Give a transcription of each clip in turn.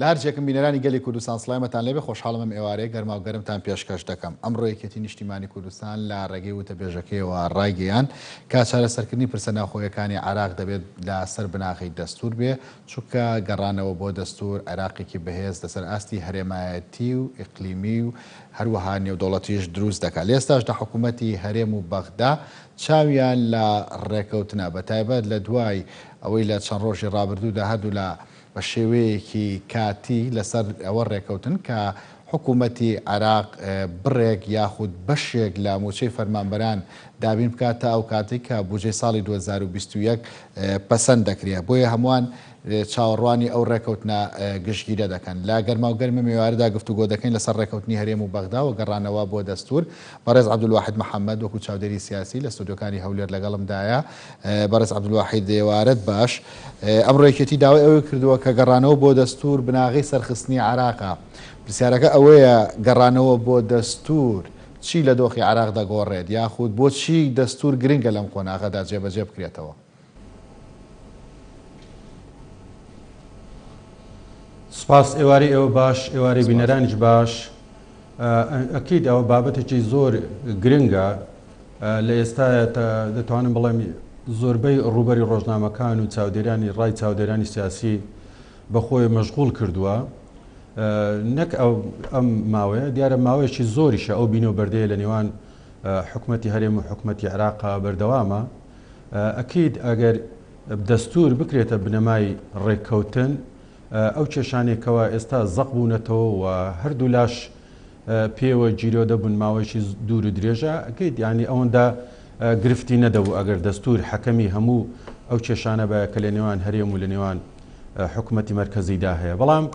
لە هەر جێکم بینەرانی گەلی کوردستان سڵامەتان لێبێ، خۆشحاڵم ئەم ئێوارەیە گەرماو گەرمتان پێشکەش دەکەم. ئەمڕۆ یەکێتی نیشتیمانی کوردستان لە ڕێگەی وتەبێژەکەیەوە ڕایگەیاند کە چارەسەرکردنی پرسە ناوخۆیەکانی عێراق دەبێت لە سەر بناغەی دەستور بێ، چونکە گەڕانەوە بۆ دەستور عێراقێکی بەهێز لەسەر ئاستی هەرێمایەتی و ئیقلیمی و هەروەها نێودەوڵەتیش دروست دەکات. لە ئێستاشدا حکومەتی هەرێم و بەغدا چاویان لە ڕێکەوتنە، بەتایبەت لە دوای ئەوەی لە چەند ڕۆژی ڕابردوودا هەردوولا بە شێوەیەکی کاتی لەسەر ئەوە ڕێکەوتن کە حکوومەتی عێراق بڕێک یاخود بەشێک لە مووچەی فەرمانبەران دابین بکات تا ئەو کاتەی کە بودجەی ساڵی 2021 پەسەند دەکرێت. بۆیە هەمووان چاوەڕوانی ئەو ڕێکەوتنە گشتگیرە دەکەن. لە گەرماوگەرمی مێواردا گفتوگۆ دەکەین لەسەر ڕێکەوتنی هەرێم و بەغدا و گەڕانەوە بۆ دەستوور. بەڕێز عەبدولواحید محەمەد وەکو چاودێری سیاسی لە ستۆدیۆکانی هەولێر لەگەڵمدایە. بەڕێز عەبدولواحید ئێوارەت باش. ئەمڕۆ یەکێتی داوای ئەوەی کردووە کە گەڕانەوە بۆ دەستوور بناغەی سەرخستنی عێراقە. پرسیارەکە ئەوەیە گەڕانەوە بۆ دەستوور چی لە دۆخی عێراق دەگۆڕێت یاخود بۆچی دەستوور گرنگە لەم قۆناغەدا جێبەجێ بکرێتەوە؟ سپاس ئێوارەی ئێوە باش ئێوارەی بینەرانیش باش. ئەکید ئەوە بابەتێکی زۆر گرنگە لە ئێستاە دەتوانم بڵێم زۆربەی ڕووبەری ڕۆژنامەکان و چاودێرانی ڕای چاودێرانی سیاسی بەخۆی مەشغوڵ کردووە نەک ئەم ماوەیە دیارە ماوەیەکی زۆریشە ئەو بینە و بەردەیە لە نێوان حکومەتی هەرێم و حکومەتی عێراق بەردەوامە ئەکید ئەگەر دەستور بکرێتە بنەمای ڕێککەوتن ئەو کێشانەی کەوا ئێستا زەق بوونەتەوە و هەردوولاش پێوە گیرۆدە بوون ماوەیەکی دوور و درێژە ئەکەیت یانی ئەوەندە گرفتی نەدەبوو ئەگەر دەستور حەکەمی هەموو ئەو کێشانە بایە کە لە نێوان هەرێم و لە نێوان حکوومەتی مەرکەزیدا هەیە بەڵام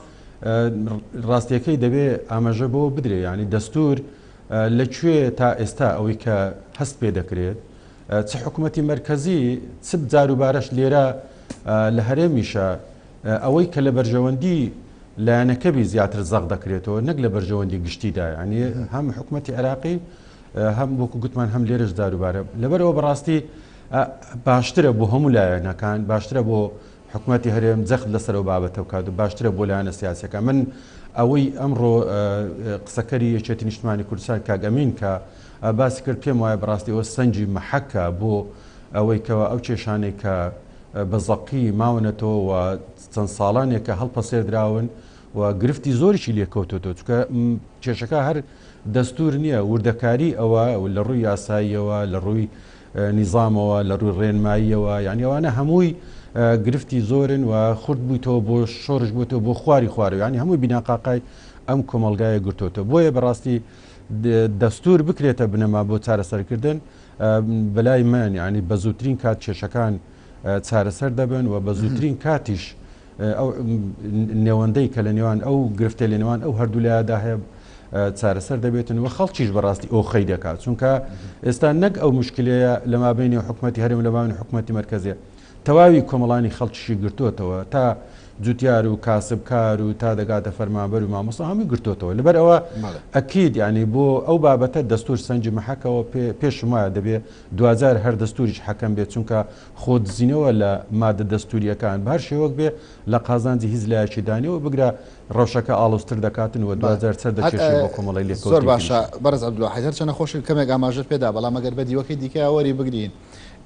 ڕاستیەکەی دەبێ ئاماژە بۆ بدرێ ینی دەستور لە کوێ تا ئێستا ئەوەی کە هەست پێ دەکرێت چ حکوومەتی مەرکەزی چ جاروبارەش لێرە لە هەرێمیشە ئەوەی کە لە بەرژەوەندی لایەنەکە بی زیاتر زەق دەکرێتەوە نەک لە بەرژەوەندی گشتیدا یعنی هەم حکوومەتی عێراقی هەم وەکو گوتمان هەم لێرەش جاروبارە لەبەرەوە بەڕاستی باشترە بۆ هەموو لایەنەکان باشترە بۆ حکوومەتی هەرێم جەخت لەسەر ئەو بابەتە بکات و باشترە بۆ لایەنە سیاسەکە من ئەوەی ئەمڕۆ قسەکەری یەکێتی نیشتمانی کوردستان کاک ئەمین کە باسی کرد پێم وایە بەڕاستی ئەوە سەنگی مەحەکە بۆ ئەوەی کەوا ئەو کێشانەی کە بە زەقی ماونەتەوە و چەند ساڵانێکە هەڵپەسێردراون و گرفتی زۆریشی لێکەوتۆتەوە چونکە کێشەکە هەر دەستور نییە وردەکاری ئەوە لە ڕووی یاساییەوە لە ڕووی نیزامەوە لە ڕووی ڕێنماییەوە یعنی ئەوانە هەمووی گرفتی زۆرن و خورد بوویتەوە بۆ شۆرش بووتەوە بۆ خواری خوارەوە یعنی هەمووی بیناقاقای ئەم کۆمەڵگایە گرتوتەوە بۆیە بەڕاستی دەستور بکرێتە بنەما بۆ چارەسەرکردن بەلای من یانی بە زووترین کات کێشەکان چارەسەر دەبن و بە زووترین کاتیش ئەو نێوەندەی کە لە نێوان ئەو گرفتە لە نێوان ئەو هەردوو لایەدا هەیە چارەسەر دەبێتن و خەڵکیش بەڕاستی ئۆخەی دەکات چونکە ئێستا نەک ئەو مشکلەیە لە مابینی حکوومەتی هەرێم لە مابینی حکوومەتی مەرکەزیە تەواوی کۆمەڵانی خەڵکیشی گرتووەتەوە تا جوتیار و کاسبکار و تا دەگاتە فەرمانبەر و مامۆستا هەمووی گرتووەتەوە لەبەر ئەوە ئەکید یعنی بۆ ئەو بابەتە دەستور سەنجی مەحەکەوە پێشم وایە دەبێ دواجار هەر دەستوریش حەکەم بێت چونکە خۆدزینەوە لە مادە دەستوریەکان بە هەر شێوەک بێ لە قازانجی هیچ لایەکی دانیەوە بگرە ڕەوشەکە ئاڵۆزتر دەکاتن و دواجار سەر دەکێشێ بۆ کۆمەڵی لێکەوتەی زۆر باشە بەڕێز عەبدولواحید هەرچەندە خۆشت کەمێک ئاماژەت پێدا بەڵام ئەگەر بە دیوەکەی دیکە وەری بگرین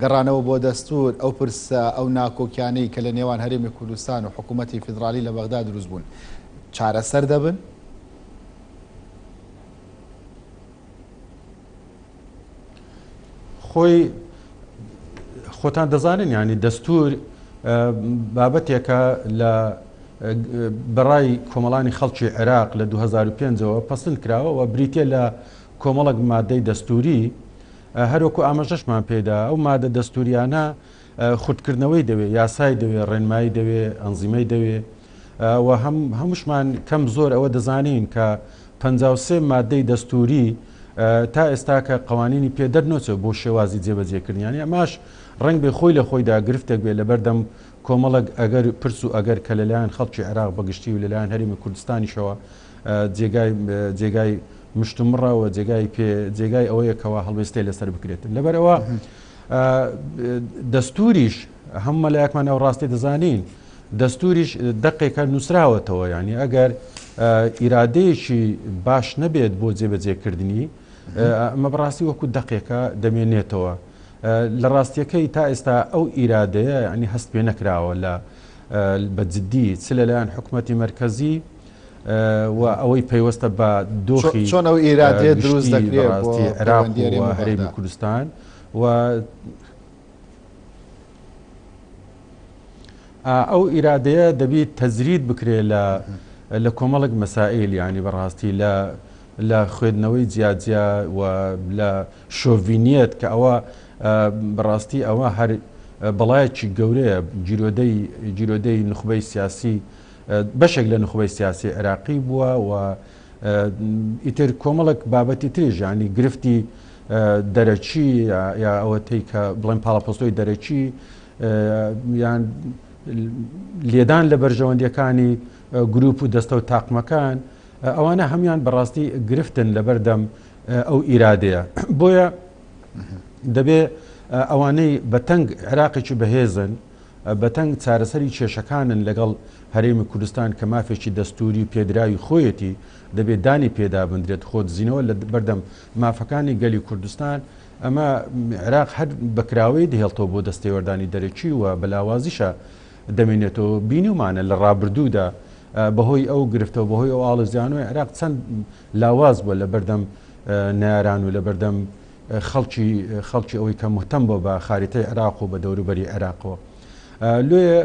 گەڕانەوە بۆ دەستوور، ئەو پرسە، ئەو ناکۆکیانەی کە لە نێوان هەرێمی کوردستان و حکوومەتی فیدڕالی لە بەغدا دروست بوون، چارەسەر دەبن؟ خۆی خۆتان دەزانن یانی دەستوور بابەتێکە لە بەڕای کۆمەڵانی خەڵکی عێراق لە 2005ەوە پەسند کراوە و بریتە لە کۆمەڵک مادەی دەستوری هەروەکو ئاماژەشمان پێدا ئەو مادە دەستوریانە خورتکردنەوەی دەوێ، یاسای دەوێ، ڕێنمایی دەوێ، ئەنزیمەی دەوێ و هەم هەمووشمان کەم زۆر ئەوە دەزانین کە 53 مادەی دەستوری تا ئێستا کە قوانینی پێ دەرنۆچێ بۆ شێوازی جێبەجێکردنیانی ئەماش ڕەنگ بێ خۆی لە خۆیدا گرفتێک بێ لەبەردەم کۆمەڵک ئەگەر پرس و ئەگەر کە لەلایەن خەڵکی عێراق بەگشتی و لەلایەن هەرێمی کوردستانیشەوە جێگای جێگای مشتومڕە و جێگای پێ جێگای ئەوەیە کەوا هەڵوێستەی لەسەر بکرێتن لەبەر ئەوە دەستوریش هەم مەلایەکمان ئەو ڕاستی دەزانین. دەستوریش دەقێکە نووسراوەتەوە یعنی ئەگەر ئیرادەیەکی باش نەبێت بۆ جێبەجێکردنی ئەمە بەڕاستی وەکو دەقێکە دەمێنێتەوە لە ڕاستیەکەی تا ئێستا ئەو ئیرادەیە ینی هەست پێ نەکراوە لە بە جددی چ لەلایەن حکوومەتی مەرکەزی و ئەوەی پەیوەستە بە دۆخی چۆن ئەو ئیرادەیە دروست دەکرێت بەڕاستی عێراق و هەرێمی کوردستان و ئەو ئیرادەیە دەبی تەزرید بکرێت لە لە کۆمەڵک مەسائیل یعنی بەڕاستی لە لە خوێندنەوەی جیاجیا و لە شۆڤینیەت کە ئەوە بەڕاستی ئەوە هەر بەڵایەکی گەورەیە گیرۆدەی گیرۆدەی نوخبەی سیاسی بەشێک لە نوخبەی سیاسی عێراقی بووە و ئیتر کۆمەڵک بابەتی تریش یعنی گرفتی دەرەکی یا ئەوەتەی کە بڵێن پاڵەپەستۆی دەرەکی یان لێدان لە بەرژەوەندیەکانی گروپ و دەستە و تاقمەکان ئەوانە هەموان بەڕاستی گرفتن لەبەردەم ئەو ئیرادەیە بۆیە دەبێ ئەوانەی بەتەنگ عێراقێکی بەهێزن بەتەنگ چارەسەری کێشەکانن لەگەڵ هەرێمی کوردستان کە مافێکی دەستووری پێدراوی خۆیەتی دەبێ دانی پێدا بندرێت خۆدزینەوە لە بەردەم مافەکانی گەلی کوردستان ئەمە عێراق هەر بەکراوەی دەهێڵتەوە بۆ دەستێوەردانی دەرەکی و بە لاوازیشە دەمێنێتەوە بینیومانە لە ڕابردوودا بەهۆی ئەو گرفتەوە بەهۆی ئەو ئاڵۆزیانەوە عێراق چەند لاواز بووە لە بەردەم نەیاران و لە بەردەم خەڵکی خەڵکی ئەوەی کە مهتەم بووە بە خاریتەی عێراق و بە دەوروبەری عێراقەوە لۆیە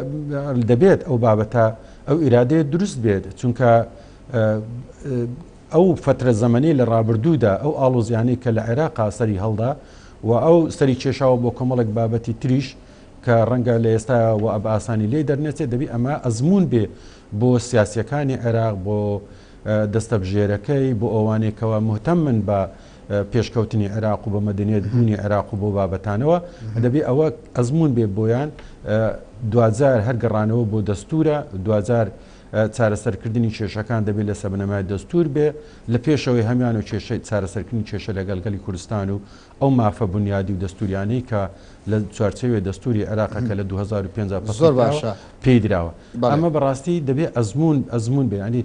دەبێت ئەو بابەتە ئەو ئیرادەیە دروست بێت چونکە ئەو فترە زەمەنی لە ڕابردوودا ئەو ئاڵۆزیانەی کە لە عێراقا سەری هەڵدا و ئەو سەری کێشاوە بۆ کۆمەڵێک بابەتی تریش کە ڕەنگە لە ئێستا و بە ئاسانی لێی دەرنەچێت دەبی ئەمە ئەزمون بێ بۆ سیاسیەکانی عێراق بۆ دەستەبژێرەکەی بۆ ئەوانەی کەوا مهتەمن بە پێشکەوتنی عێراق و بە مەدەنیەت بوونی عێراق و بۆ بابەتانەوە دەبێ ئەوە ئەزمون بێ بۆیان دواجار هەر گەڕانەوە بۆ دەستورە دواجار چارەسەرکردنی کێشەکان دەبێت لەسەر بنەمای دەستور بێ لە پێشەوەی هەمان و کێشەی چارەسەرکردنی کێشە لەگەڵ گەلی کوردستان و ئەو مافە بنیادی و دەستوریانەی کە لە چوارچێوەی دەستوری عێراق کە لە 2005 زۆر باشە پێی دراوە ئەمە بەڕاستی دەبێ ئەزمون ئەزمون بێ ینی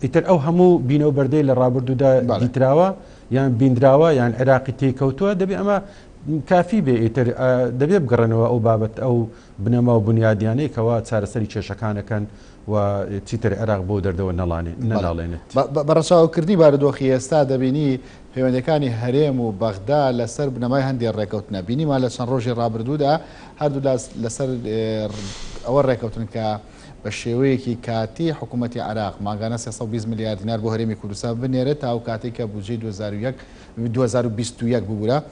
ئیتر ئەو هەموو بینە و بەردەی لە ڕابردوودا دیتراوە یان بیندراوە یان عێراقی تێکەوتووە دەبێ ئەمە کافی بێ ئیتر دەبێ بگەڕێنەوە ئەو بابەت ئەو بنەما و بنیادیانەی کەوا چارەسەری کێشەکانەکەن و چیتر عێراق بەو دەردەوە نەناڵێنێت. بە ڕەچاوکردنی بارودۆخی ئێستا دەبینی پەیوەندیەکانی هەرێم و بەغدا لەسەر بنەمای هەندێ ڕێکەوتنە، بینیمان لە چەند ڕۆژی ڕابردوودا هەردوولا لەسەر ئەوە ڕێکەوتن کە بە شێوەیەکی کاتی حکوومەتی عێراق مانگانە 320 ملیار دینار بۆ هەرێمی کوردستان بنێرێت تا ئەو کاتەی کە بودجەی 2001 2021 ببورە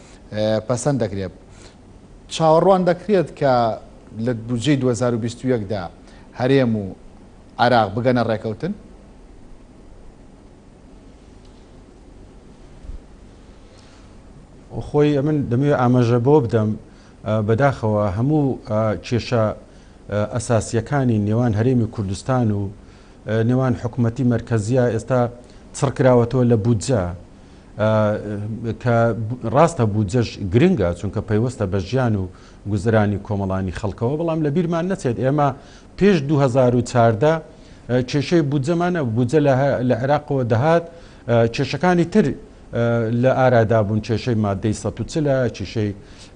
پەسەند دەکرێت. چاوەڕوان دەکرێت کە لە بودجەی 2021 دا هەرێم و عێراق بگەنە ڕێکەوتن؟ خۆی ئەمن دەمەوێت ئاماژە بۆ بدەم بەداخەوە هەموو کێشە ئەساسیەکانی نێوان هەرێمی کوردستان و نێوان حکوومەتی مرکزیە ئێستا چڕکراوەتەوە لە بودجە کە ڕاستە بودجەش گرنگە چونکە پەیوەستە بە ژیان و گوزرانی کۆمەڵانی خەڵکەوە بەڵام لە بیرمان نەچێت ئێمە پێش 2014 کێشەی بودجەمان نەبوو، بودجە لە عێراقەوە دەهات، کێشەکانی تر لە ئارادا بوون، کێشەی ماددەی 140 ە، کێشەی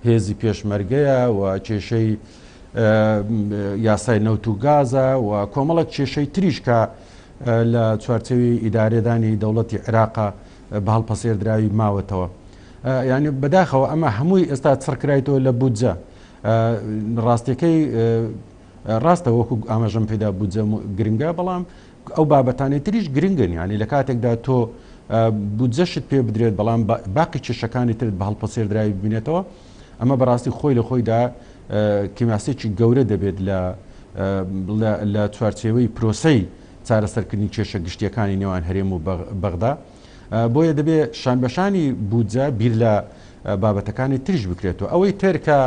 هێزی پێشمەرگەیە و کێشەی یاسای نەوت و گازە و کۆمەڵێک کێشەی تریش کە لە چوارچێوی ئیدارەدانی دەوڵەتی عێراقا بە هەڵپەسێردراوی ماوەتەوە. یعنی بەداخەوە ئەمە هەمووی ئێستا چڕکرایتەوە لە بودجە. ڕاستیەکەی ڕاستە وەکو ئاماژەم پێدا بودجە گرنگە بەڵام ئەو بابەتانەی تریش گرنگن یعنی لە کاتێکدا تۆ بودجەشت پێ بدرێت بەڵام باقی کێشەکانی ترت بە هەڵپەسێردراوی ببینێتەوە ئەمە بەڕاستی خۆی لە خۆیدا کیماسێکی گەورە دەبێت لە لە چوارچێوەی پرۆسەی چارەسەرکردنی کێشە گشتیەکانی نێوان هەرێم و بەغدا بۆیە دەبێ شانبەشانی بودجە بیر لە بابەتەکانی تریش بکرێتەوە. ئەوەی تر کە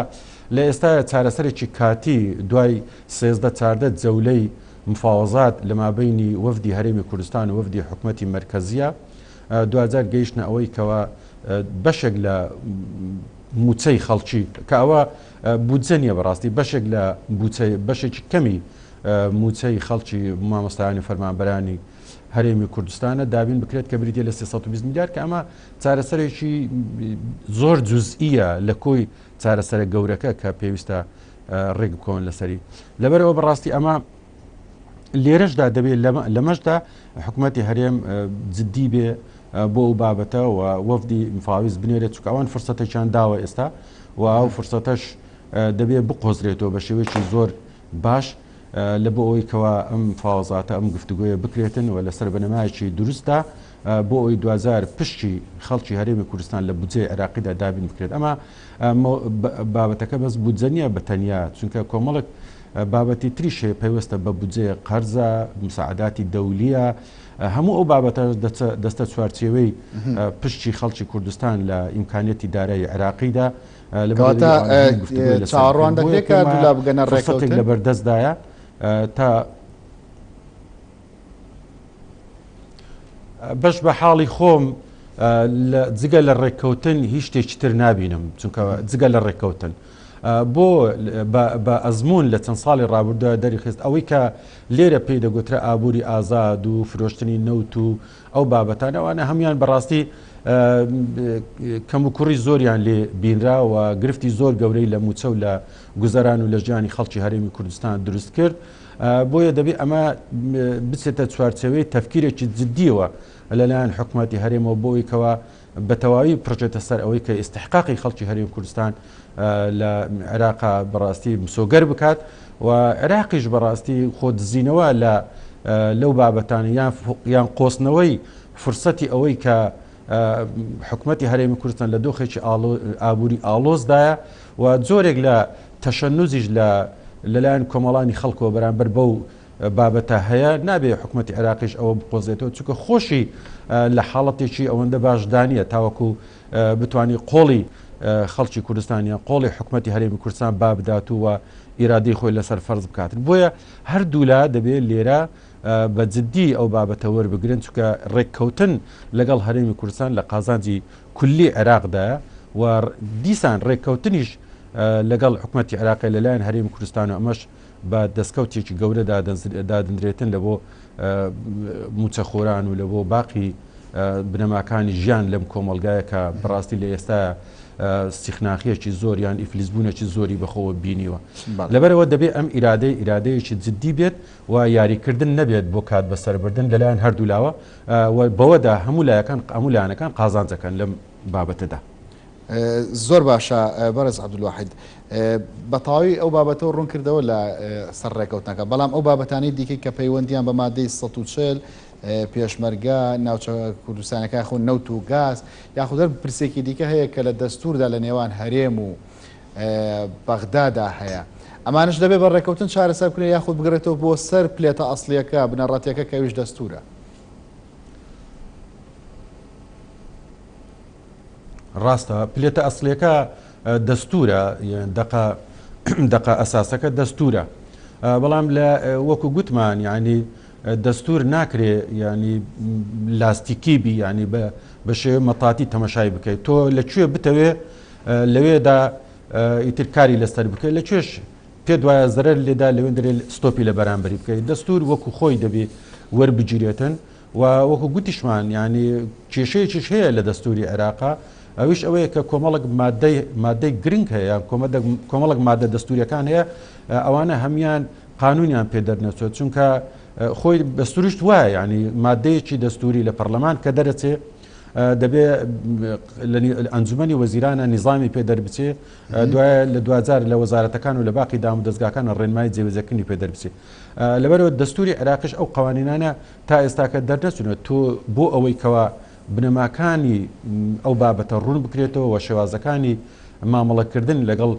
لە ئێستایا چارەسەرێکی کاتی دوای 13 چاردە جەولەی مفاوەزات لە مابەینی وەفدی هەرێمی کوردستان و وەفدی حکومەتی مەرکەزیە دواجار گەیشتنە ئەوەی کەوا بەشێک لە موچەی خەڵکی کە ئەوە بودجە نییە بەڕاستی بەشێک لە بوچەی بەشێکی کەمی مووچەی خەڵکی مامۆستایانی فەرمانبەرانی هەرێمی کوردستانە دابین بکرێت کە بریتە لە 320 میلیارد کە ئەمە چارەسەرێکی زۆر جزئیە لە کۆی چارەسەرە گەورەکە کە پێویستە ڕێک بکەون لەسەری لەبەرەوە بەڕاستی ئەمە لێرەشدا دەبێت لەمەشدا حکوومەتتی هەرێم جددی بێ بۆ ئەو بابەتە و وەفدی مفاویز بنێرێت چکە ئەوان فرسەتێکیان داوە ئێستا و ئەو فرسەتەش دەبێت بقۆزرێتەوە بە شێوەیەکی زۆر باش لە بۆ ئەوەی کەوا ئەم مفاوەزاتە ئەم گفتوگۆیە بکرێتن و لەسەر بنەمایەکی دروستدا بۆ ئەوەی دواجار پشکی خەڵکی هەرێمی کوردستان لە بودجەی عێراقیدا دابین بکرێت. ئەمە بابەتەکە بەس بودجە نییە بە تەنیا، چونکە کۆمەڵێک بابەتی تریش هەیە پەیوەستە بە بودجەیە، قەرزە، مساعداتی دەولییە، هەموو ئەو بابەتە دەستە چوارچێوەی پشکی خەڵکی کوردستان لە ئیمکانیەتی دارایی عێراقیدا. کەواتە چاوەڕوان دەکرێت کە هەردوولا بگەنە ڕێککەوتن؟ لەبەردەستدایە تا بەش بە حاڵی خۆم جگە لە ڕێککەوتن هیچ شتێکی تر نابینم چونکە جگە لە ڕێککەوتن بۆ بە ئەزمون لە چەند ساڵی ڕابردووە دەریخست ئەوەی کە لێرە پێی دەگوترا ئابووری ئازاد و فرۆشتنی نەوت و ئەو بابەتانە ئەوانە هەموان بەڕاستی کەم و کوڕی زۆریان لێ بینرا و گرفتی زۆر گەورەی لە موچە و لە گوزەران و لە ژیانی خەڵکی هەرێمی کوردستان دروست کرد بۆیە دەبێ ئەمە بچێتە چوارچێوەی تەفکیرێکی جددیەوە لەلایەن حکوومەتی هەرێمەوە بۆ ئەوەی کەوا بە تەواوی پڕژێتە سەر ئەوەی کە ئیستحقاقی خەڵکی هەرێمی کوردستان لە عێراقا بەڕاستی مسۆگەر بکات و عێراقیش بەڕاستی خۆ دزینەوە لە لەو بابەتانە یان یان قۆستنەوەی فرسەتی ئەوەی کە حکوومەتی هەرێمی کوردستان لە دۆخێکی ئابووری ئاڵۆزدایە و جۆرێک لە تەشەنوزیش لە لەلایەن کۆمەڵانی خەڵکەوە بەرامبەر بەو بابەتە هەیە، نابێ حکومەتی عێراقیش ئەوە بقۆزێتەوە، چونکە خۆشی لە حاڵەتێکی ئەوەندە باشدا نییە تاوەکو بتوانی قۆڵی خەڵکی کوردستان یان قۆڵی حکومەتی هەرێمی کوردستان با بدات و ئیرادەی خۆی لەسەر فەرز بکات. بۆیە هەردوولا دەبێ لێرە بە جددی ئەو بابەتە وەربگرن، چونکە ڕێککەوتن لەگەڵ هەرێمی کوردستان لە قازانجی کولی عێراقدایە و دیسان ڕێککەوتنیش لەگەڵ حکومەتی عێراقی لەلایەن هەرێمی کوردستان و ئەمەش بە دەستکەوتێکی گەورە دادەنرێتن لە بۆ مووچەخۆران و لە بۆ باقی بنەماکانی ژیان لەم کۆمەڵگایە کە بەڕاستی لە ئێستا سیخناخیەکی زۆر یان ئیفلیسبوونێکی زۆری بەخۆوە بینیوە. لەبەرەوە دەبێت ئەم ئیرادەی ئیرادەیەکی جددی بێت و یاریکردن نەبێت بۆ کات بەسەربردن لەلایەن هەردوولاوە و بەوەدا هەموو لایەکان هەموو لایەنەکان قازانج دەکەن لەم بابەتەدا. زۆر باشە بەڕێز عەبدولواحید بە تەواوی ئەو بابەتەو ڕوون کردەوە لە سەر ڕێکەوتنەکە بەڵام ئەو بابەتانەی دیکەی کە پەیوەندیان بە مادەی 140 پێشمەرگە ناوچە کوردستانەکە یاخود نەوت و گاز یاخود هەر پرسێکی دیکە هەیە کە لە دەستوردا لە نێوان هەرێم و بەغدادا هەیە ئەمانش دەبێت بە ڕێکەوتن چارەسەر بکرێن یاخود بگەڕێتەوە بۆ سەر پلێتە ئەسڵیەکە بنەڕەتیەکە کە ئەویش دەستورە. ڕاستە پلێتە ئەسڵیەکە دەستورە دەقە دەقە ئەساسەکە دەستورە بەڵام لە وەکو گوتمان یعنی دەستور ناکرێ ینی لاستیکی بی ینی بە شێوە مەتاتی تەمەشای بکەیت تۆ لە کوێ بتەوێ لەوێدا ئیتر کاری لەسەر بکەیت لە کوێش پێت وایە زەرەر لێدا لەوێن دەرێ ستۆپی لە بەرامبەری بکەیت دەستور وەکو خۆی دەبێ وەربگیرێتن و وەکو گوتیشمان یانی کێشەیەکیش هەیە لە دەستوری عێراقا ئەویش ئەوەیە کە کۆمەڵک مادەی مادەی گرنگ هەیە یان کۆمەڵک مادە دەستوریەکان هەیە ئەوانە هەمان قانونیان پێ دەرنەچێت چونکە خۆی بە سروشت وایە ینی مادەیەکی دەستوری لە پەرلەمان کە دەرەچێ دەبێ ئەنجومەنی وەزیرانە نیزامی پێ دەربچێ دوایە لە دوجار لە وەزارەتەکان و لە باقی دام و دەستگاکان ڕێنمای جێبەجێکردنی پێ دەربچێ لەبەرەوە دەستوری عێراقیش ئەو قوانینانە تا ئێستاکە دەرنەچوونە تۆ بۆ ئەوەی کەوا بنەماکانی ئەو بابەتە ڕوون بکرێتەوە و شێوازەکانی مامەڵەکردن لەگەڵ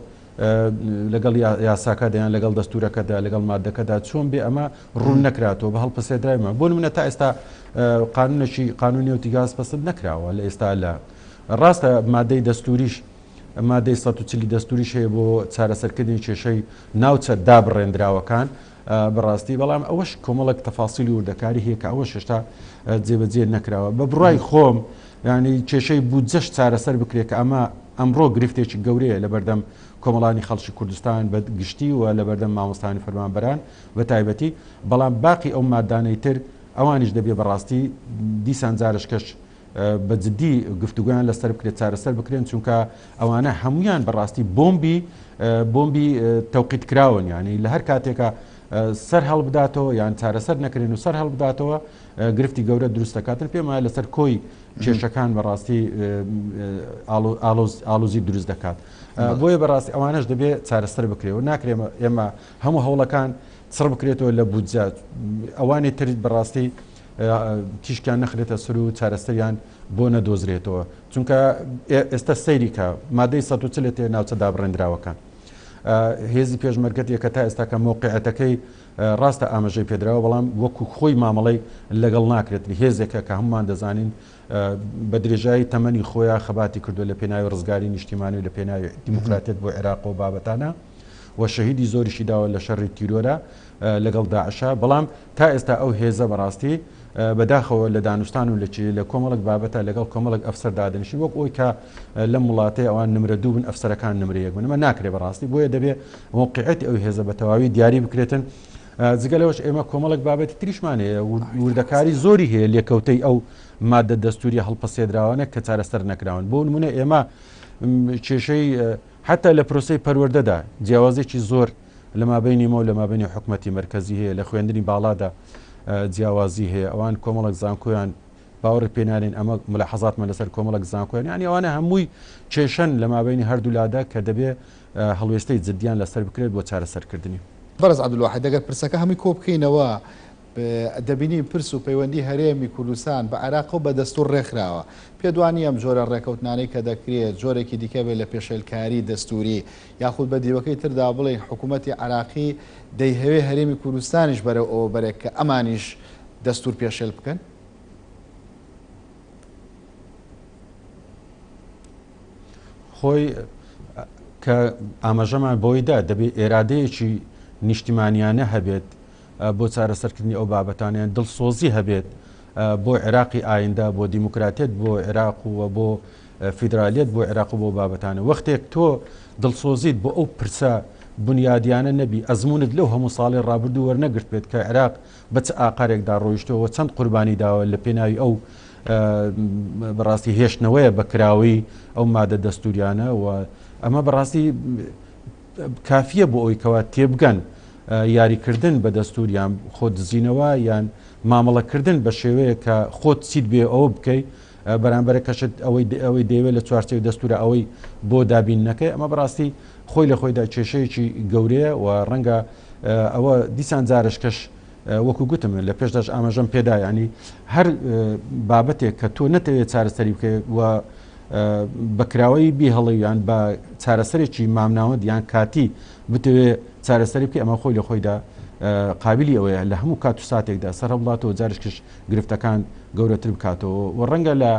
لەگەڵ یاساکەدا یان لەگەڵ دەستورەکەدا لەگەڵ مادەکەدا چۆن بێ ئەمە ڕوون نەکراتەوە بە هەڵپەسێدراویمان بۆ نمونە تا ئێستا قانونێکی قانونی نەوتی گاز پەسند نەکراوە لە ئێستا لە ڕاستە مادەی دەستوریش مادەی 140 دەستوریش هەیە بۆ چارەسەرکردنی کێشەی ناوچە دابڕێندراوەکان بەڕاستی بەڵام ئەوەش کۆمەڵێک تەفاسیلی وردەکاری هەیە کە ئەوەش هێشتا جێبەجێ نەکراوە بە بڕای خۆم ینی کێشەی بودجەش چارەسەر بکرێت کە ئەمە ئەمڕۆ گرفتێکی گەورەیە لەبەردەم کۆمەڵانی خەڵکی کوردستان بە گشتی و لەبەردەم مامۆستایان و فەرمانبەران بە تایبەتی، بەڵام باقی ئەو مادانەی تر ئەوانیش دەبێ بەڕاستی دیسان جارشکەش بە جدی گفتوگۆیان لەسەر بکرێت چارەسەر بکرێن چونکە ئەوانە هەمویان بەڕاستی بۆمبی بۆمبی تەوقیت کراون یعنی لە هەر کاتێکە سەر هەڵبداتەوە یان چارەسەر نەکرێن و سەر هەڵبداتەوە گرفتی گەورە دروست دەکاتن پێم وایە لەسەر کۆی کێشەکان بەڕاستی ئالۆزی دروست دەکات بۆیە بەڕاستی ئەوانەش دەبێت چارەسەر بکرێ و ناکرێ ئێمە هەموو هەوڵەکان چڕ بکرێتەوە لە بودجە ئەوانی تر بەڕاستی تیشکیان نەخرێتە سەر و چارەسەریان بۆ نەدۆزرێتەوە چونکە ئێستا سەیری کە مادەی 140 تێ ناوچە دابڕێندراوەکان هێزی پێشمەرگەتیە کە تا ئێستاکە مەوقعەتەکەی ڕاستە ئاماژەی پێدراوە بەڵام وەکو خۆی مامەڵەی لەگەڵ ناکرێت هێزێکە کە هەمومان دەزانین بە درێژایی تەمەنی خۆیان خەباتی کردو لە پێناوی ڕزگاری نیشتیمانی و لە پێناوی دیموکراتیەت بۆ عێراق و بابەتانە و شەهیدی زۆریشی داوە لە شەڕی تیرۆرە لەگەڵ داعشا بەڵام تا ئێستا ئەو هێزە بەڕاستی بەداخەوە لە دانوستان و لە کۆمەڵک بابەتە لەگەڵ کۆمەڵک ئەفسەر دادەنیشن وەک ئەوی کە لەم وڵاتەی ئەوان نمرە دوو بن ئەفسەرەکان نمرە یەک بن ئەمە ناکرێ بەڕاستی بۆیە دەبێ مەوقعیەتی ئەو هێزە بە تەواوی دیاری بکرێتن جگە لەوەش ئێمە کۆمەڵک بابەتی تریشمان هەیە وردەکاری زۆری هەیە لێکەوتەی ئەو مادە دەستوری هەڵپەسێدراوانە کە چارەسەر نەکراون بۆ نمونە ئێمە کێشەی حتا لە پرۆسەی پەروەردەدا جیاوازێکی زۆر لە مابەینی مە و لە مابەینی حکومەتی مەرکەزی هەیە، لە خوێندنی باڵادا جیاوازی هەیە، ئەوان کۆمەڵێک زانکۆیان باوەڕی پێ نانێن، ئەمە ملاحەزاتمان لەسەر کۆمەڵێک زانکۆیان، یانی ئەوانە هەمووی کێشەن لە مابەینی هەردوو لادا کە دەبێ هەڵوێستەی جدیان لەسەر بکرێت بۆ چارەسەرکردنی. بەڕێز عەبدولواحید ئەگەر پرسەکە هەمووی کۆ بکەینەوە دەبینین پرس و پەیوەندی هەرێمی کوردستان بە عێراقەوە بە دەستوور ڕێکخراوە. پێت وا نییە ئەم جۆرە ڕێکەوتنانەی کە دەکرێت جۆرێکی دیکە بێت لە پێشێلکاری دەستووری یاخود بە دیوەکەی تردا بڵێین حکوومەتی عێراقی دەیهەوێ هەرێمی کوردستانیش بەرەو ئەوە بەرێت کە ئەمانیش دەستوور پێشێل بکەن؟ خۆی کە ئاماژەمان بۆی دا دەبێ ئێرادەیەکی نیشتیمانیانە هەبێت بۆ چارەسەرکردنی ئەو بابەتانە یان دڵسۆزی هەبێت بۆ عێراقی ئایندە بۆ دیموکراتیەت بۆ عێراق و بۆ فیدرالیەت بۆ عێراق و بۆ بابەتانە وەختێک تۆ دڵسۆزیت بۆ ئەو پرسە بنیادیانە نەبی ئەزمونت لەو هەموو ساڵی ڕابردوو وەرنەگرت بێت کە عێراق بە چ ئاقارێکدا ڕۆیشتەوە چەند قوربانی داوە لە پێناوی ئەو بەڕاستی هێشتنەوەیە بە کراوەی ئەو مادە دەستوریانە و ئەمە بەڕاستی کافیە بۆ ئەوی کەوا تێبگەن یاریکردن بە دەستور یان خۆ دزینەوە یان مامەڵەکردن بە شێوەیە کە خۆت چیت بێ ئەوە بکەی بەرامبەرە کەشت ئەوەی ئەوەی دەیەوێت لە چوارچێوەی دەستورە ئەوەی بۆ دابین نەکەی ئەمە بەڕاستی خۆی لە خۆیدا کێشەیەکی گەورەیە و ڕەنگە ئەوە دیسان جارشکەش وەکو گوتم لە پێشداش ئاماژەم پێدا ینی هەر بابەتێک کە تۆ نەتەوێت چارەسەری بکەیت و بە کراوەیی بیهڵی یان بە چارەسەرێکی مامناوەند یان کاتی بتەوێ چارەسەری بکەی ئەمە خۆی لە خۆیدا قابلی ئەوەیە لە هەموو کات و ساتێکدا سەر هەڵبڵاتەوە جارشکش گرفتەکان گەورەتر بکاتەوە و ڕەنگە لە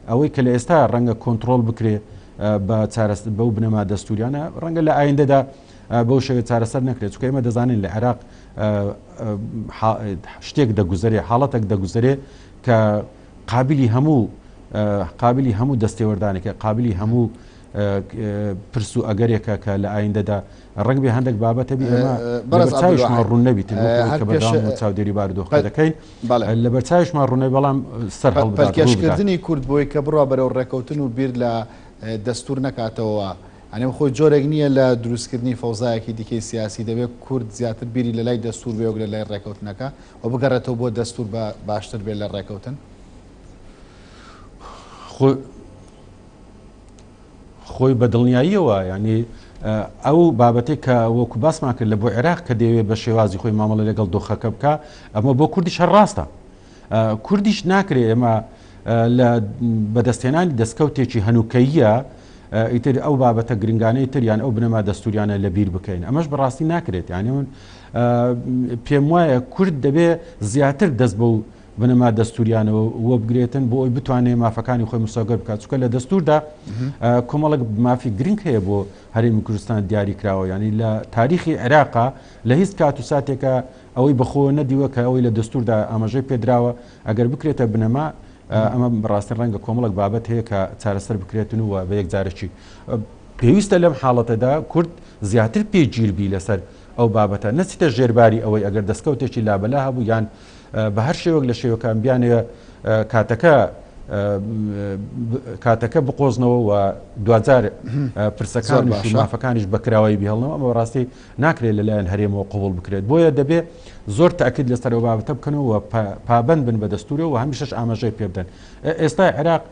ئەوەی کە لە ئێستا ڕەنگە کۆنتترۆل بکرێ بە چارەس بەو بنەما دەستوریانە ڕەنگە لە ئایندەدا بەو شێوە چارەسەر نەکرێت چونکە ئێمە دەزانین لە عێراق شتێک دەگوزەرێ حاڵەتێک دەگوزەرێ کە قابلی هەموو قابلی هەموو دەستێوەردانێکە قابلی هەموو پرس و ئەگەرێکە کە لە ئایندەدا ڕەنگ بێ هەندێک بابەتە بی ئێمە بەرچاویشمان ڕوون نەبیتن کە بەردەوام چاودێری بارودۆخەکە دەکەین لە بەرچاویشمان ڕوونە بەڵام سەر هەڵبدات پەلکێشکردنی کورد بۆی کە بڕوا بەرەو ڕێکەوتن و بیر لە دەستور نەکاتەوە ئەنێ خۆی جۆرێک نییە لە دروستکردنی فەوزایەکی دیکەی سیاسی دەبێت کورد زیاتر بیری لە لای دەستور بێ وەک لە لای ڕێکەوتنەکە و بگەڕێتەوە بۆ دەستور بە باشتر بێت لە ڕێکەوتن؟ خۆی بە دڵنیاییەوە یعنی ئەو بابەتێک کە وەکو باسمان کرد لە بۆ عێراق کە دەیەوێت بە شێوازی خۆی مامەڵە لەگەڵ دۆخەکە بکە ئەمە بۆ کوردیش هەر ڕاستە کوردیش ناکرێ ئێمە لە بەدەستهێنانی دەستکەوتێکی هەنووکەییە ئیتر ئەو بابەتە گرنگانەی تر یان ئەو بنەما دەستوریانە لەبیر بکەین ئەمەش بەڕاستی ناکرێت یعنی من پێم وایە کورد دەبێ زیاتر دەست بەو بنەما دەستوریانەوە وەبگرێتن بۆ ئەوی بتوانێت مافەکانی خۆی مسۆگەر بکات چونکە لە دەستوردا کۆمەڵک مافی گرنگ هەیە بۆ هەرێمی کوردستان دیاری کراوە ینی لە تاریخی عێراقا لە هیچ کات و ساتێکە ئەوەی بەخۆوە نەدیوە کە ئەوەی لە دەستوردا ئاماژەی پێدراوە ئەگەر بکرێتە بنەما. ئەمە بەڕاستی ڕەنگە کۆمەڵک بابەت هەیە کە چارەسەر بکرێتن و بە یەکجارەکی پێویستە لەم حاڵەتەدا کورد زیاتر پێگیر بی لەسەر ئەو بابەتە نەچیتە ژێرباری ئەوەی ئەگەر دەستکەوتێکی لابەلا هەبوو یان بە هەر شێوەک لە شێوەکان بیانەوێ کاتەکە کاتەکە بقۆزنەوە و دواجار پرسەکان و مافەکانیش بەکراوایی بهێڵنەوە ئەمە بەڕاستی ناکرێت لەلایەن هەرێمەوە قبوڵ بکرێت بۆیە دەبێ زۆر تاکید لەسەر ئەو بابەتە بکەنەوە و پابەند بن بە دەستورەوە و هەمیشەش ئاماژەی پێ بدەن ئێستا عێراق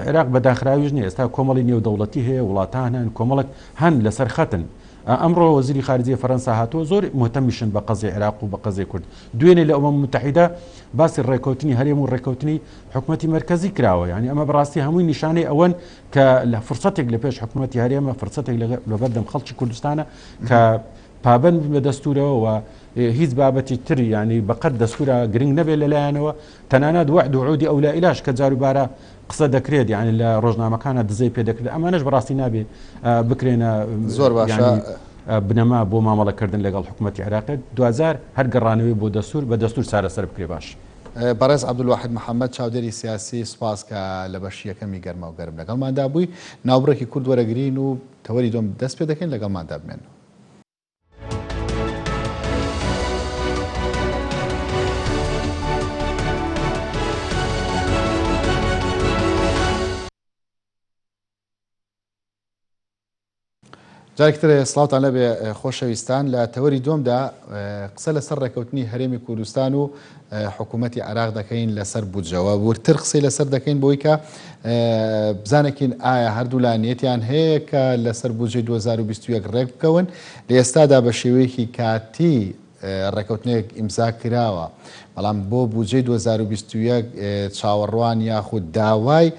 عێراق بە داخراویش نییە ئێستا کۆمەڵی نێودەوڵەتی هەیە وڵاتان هەن کۆمەڵک هەن لەسەر خەتن ئەمڕۆ وەزیری خارجیە فەرەنسا هاتووە زۆر مهتەمیشن بە قەزیەی عێراق و بە قەزیەی کورد. دوێنێ لە ئومەم موتەحیدە باسی ڕێککەوتنی هەرێم و ڕێککەوتنی حکومەتی مەرکەزی کراوە. یانی ئەمە بەڕاستی هەمووی نیشانەی ئەوەن کە لە فرسەتێک لە پێش حکومەتی هەرێمە، فرسەتێک لەبەردەم خەڵکی کوردستانە کە پابەند بن بە دەستورەوە و هیچ بابەتی تر یانی بەقەد دەستورە گرنگ نەبێت لەلایەنەوە. تەنانەت وەعد و عودی ئەولائیلاش کە جاروبارە قسە دەکرێت یانی لە ڕۆژنامەکانە دزەی پێ دەکرێت ئەمانەش بەڕاستی نابێ بکرێنە زۆر باشە بنەما بۆ مامەڵەکردن لەگەڵ حکوومەتی عێراقی دوجار هەر گەڕانەوەی بۆ دەستور بە دەستور چارەسەر بکرێ باش. بەڕێز عەبدولواحید محەمەد چاودێری سیاسی سوپاس کە لە بەشی یەکەمی گەرماو گەرم لەگەڵماندا بووی. ناوبڕێکی کورت وەرەگرین و تەوەری دووەم دەست پێ دەکەین لەگەڵماندا بمێنەوە. جارێکی تر سڵاوتان لەبێ خۆشەویستان لە تەوەری دووەمدا قسە لەسەر ڕێکەوتنی هەرێمی کوردستان و حکوومەتی عێراق دەکەین لەسەر بودجەوە وردتر قسەی لەسەر دەکەین بۆی کە بزانەکین ئایا هەردوولا نیەتیان هەیە کە لەسەر بودجەی 2021 ڕێک بکەون لە ئێستادا بە شێوەیەکی کاتی ڕێکەوتنێک ئیمزا کراوە بەڵام بۆ بودجەی 2021 چاوەڕوان یاخود داوای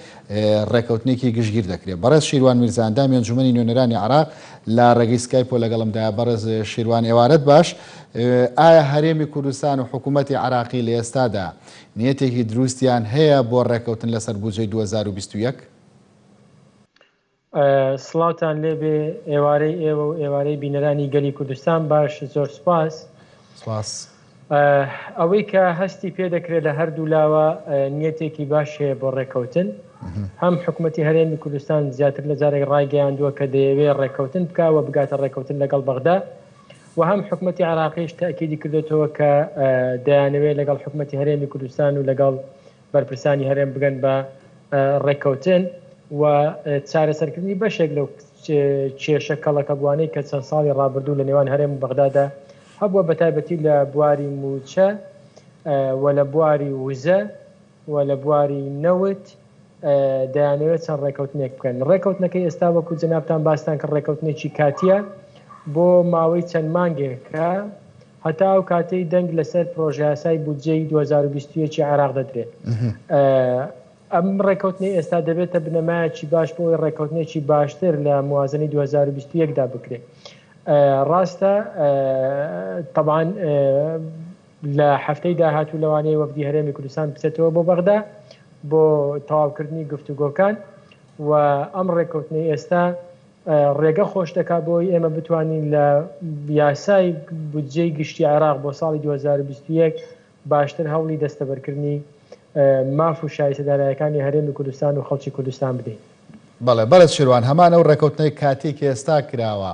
ڕێکەوتنێکی گشتگیر دەکرێت. بەڕێز شیروان میرزا ئەندامی ئەنجومەنی نوێنەرانی عێراق لە ڕێگەی سکایپەوە لەگەڵمدایە. بەڕێز شیروان ئێوارەت باش. ئایا هەرێمی کوردستان و حکوومەتی عێراقی لە ئێستادا نیەتێکی دروستیان هەیە بۆ ڕێککەوتن لەسەر بودجەی 2021؟ سڵاوتان لێبێ ئێوارەی ئێوە و ئێوارەی بینەرانی گەلی کوردستان باش زۆر سپاس. سپاس. ئەوەی کە هەستی پێ دەکرێت لە هەردوو لاوە نیەتێکی باش هەیە بۆ ڕێککەوتن هەم حکوومەتی هەرێمی کوردستان زیاتر لە جارێک ڕایگەیاندووە کە دەیەوێ ڕێککەوتن بکا و بگاتە ڕێککەوتن لەگەڵ بەغدا و هەم حکوومەتی عێراقیش تەئکیدی کردوێتەوە کە دەیانەوێت لەگەڵ حکوومەتی هەرێمی کوردستان و لەگەڵ بەرپرسانی هەرێم بگەن بە ڕێککەوتن و چارەسەرکردنی بەشێک لەو کێشە کەڵەکەبووانەی کە چەند ساڵی ڕابردوو لە نێوان هەرێم و بەغدادا هەبووە بەتایبەتی لە بواری مووچە و لە بواری وزە و لە بواری نەوت دەیانەوێت چەند ڕێکەوتنێک بکەن. ڕێکەوتنەکەی ئێستا وەکو جەنابتان باستان کرد ڕێکەوتنێکی کاتیە بۆ ماوەی چەند مانگێکە هەتا ئەو کاتەی دەنگ لەسەر پرۆژەیاسای بودجەی 2021 عێراق دەدرێت. ئەم ڕێکەوتنەی ئێستا دەبێتە بنەمایەکی باش بۆ ئەوەی ڕێکەوتنێکی باشتر لە موازنەی 2021 دا بکرێت. ڕاستە تەبعەن لە هەفتەی داهاتوو لەوانەیە وەفدی هەرێمی کوردستان بچێتەوە بۆ بەغدا بۆ تەواوکردنی گفتوگۆکان و ئەم ڕێککەوتنەی ئێستا ڕێگە خۆش دەکات بۆ ئەوەی ئێمە بتوانین لە یاسای بودجەی گشتی عێراق بۆ ساڵی 2021 باشتر هەوڵی دەستەبەرکردنی ماف و شایستە دارایەکانی هەرێمی کوردستان و خەڵکی کوردستان بدەین. بەڵێ بەڕێز شێروان هەمان ئەو ڕێکەوتنەی کاتیی کە ئێستا کراوە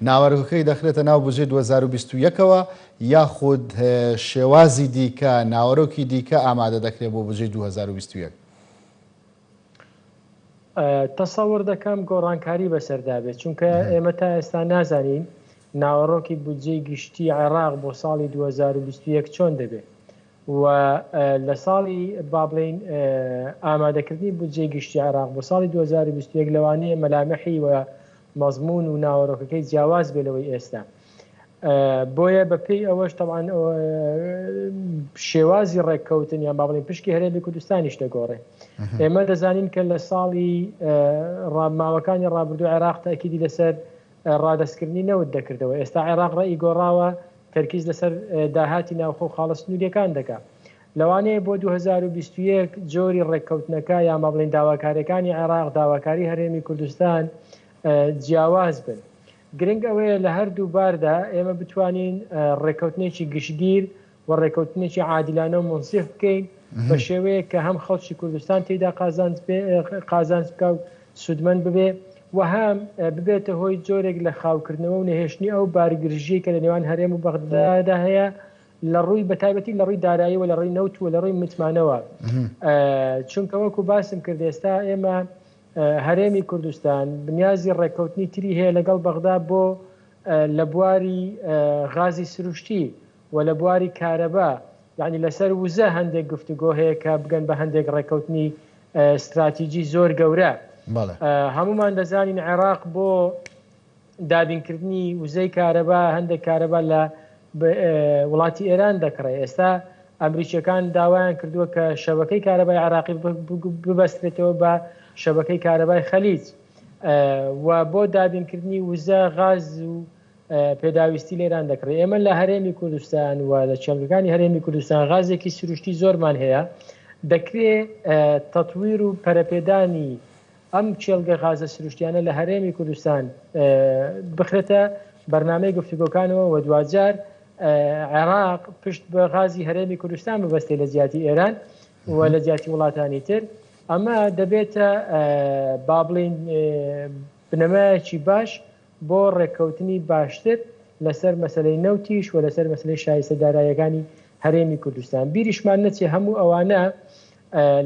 ناوەرۆکەکەی دەخرێتە ناو بودجەی 2021 ەوە یاخود شێوازی دیکە ناوەرۆکی دیکە ئامادە دەکرێت بۆ بودجەی 2021؟ تەسەور دەکەم گۆڕانکاری بەسەردا بێت چونکە ئێمە تا ئێستا نازانین ناوەڕۆکی بودجەی گشتی عێراق بۆ ساڵی 2021 چۆن دەبێت و لە ساڵی با بڵێین ئامادەکردنی بودجەی گشتی عێراق بۆ ساڵی 2021 لەوانەیە مەلامحی و مەزموون و ناوەرۆکەکەی جیاواز بێ لەوەی ئێستا بۆیە بە پێی ئەوەش تەبعەن شێوازی ڕێککەوتن یان با بڵێین پشکی هەرێمی کوردستانیش دەگۆڕێ ئێمە دەزانین کە لە ساڵی ماوەکانی ڕابردوو عێراق تاکیدی لەسەر ڕادەستکردنی نەوت دەکردەوە ئێستا عێراق ڕێی گۆڕاوە تەرکیز لەسەر داهاتی ناوخۆ و خاڵە سنوورییەکان دەکا. لەوانەیە بۆ 2021 جۆری ڕێککەوتنەکە یان با بڵێین داواکارییەکانی عێراق، داواکاری هەرێمی کوردستان جیاواز بن. گرنگ ئەوەیە لە هەردوو باردا ئێمە بتوانین ڕێککەوتنێکی گشتگیر و ڕێککەوتنێکی عادیلانە و مونسیف بکەین. بە شێوەیەک کە هەم خەڵکی کوردستان تێیدا قازانج بێ قازانج بکا و سوودمەند ببێ و هەم ببێتە هۆی جۆرێک لە خاوکردنەوە و نەهێشتنی ئەو بارگرژیەی کە لە نێوان هەرێم و بەغدادا هەیە لە ڕووی بە تایبەتی لە ڕووی دارایی و لە ڕووی نەوت و لە ڕووی متمانەوە چونکە وەکو باسم کرد ئێستا ئێمە هەرێمی کوردستان بنیازی ڕێککەوتنی تری هەیە لەگەڵ بەغدا بۆ لە بواری غازی سروشتی و لە بواری کارەبا یانی لەسەر وزە هەندێک گفتوگۆ هەیە کە بگەن بە هەندێک ڕێککەوتنی ستراتیجی زۆر گەورە. هەمومان دەزانین عێراق بۆ دابینکردنی وزەی کارەبا هەندێک کارەبا لە وڵاتی ئێران دەکڕێ. ئێستا ئەمریکیەکان داوایان کردووە کە شەبەکەی کارەبای عێراقی ببەسترێتەوە بە شەبەکەی کارەبای خەلیج و بۆ دابینکردنی وزە غاز و پێداویستی لێران دەکڕێ. ئێمە لە هەرێمی کوردستان و لە کێڵگەکانی هەرێمی کوردستان غازێکی سروشتی زۆرمان هەیە، دەکرێ تەتویر و پەرەپێدانی ئەم کێڵگە غازە سروشتیانە لە هەرێمی کوردستان بخرێتە بەرنامەی گفتوگۆکانەوە و دواجار عێراق پشت بە غازی هەرێمی کوردستان ببەستێ لە جیاتی ئێران و لە جیاتی وڵاتانی تر ئەمە دەبێتە با بڵێین بنەمایەکی باش بۆ ڕێککەوتنی باشتر لەسەر مەسەلەی نەوتیش و لەسەر مەسەلەی شایستە داراییەکانی هەرێمی کوردستان. بیریشمان نەچێ هەموو ئەوانە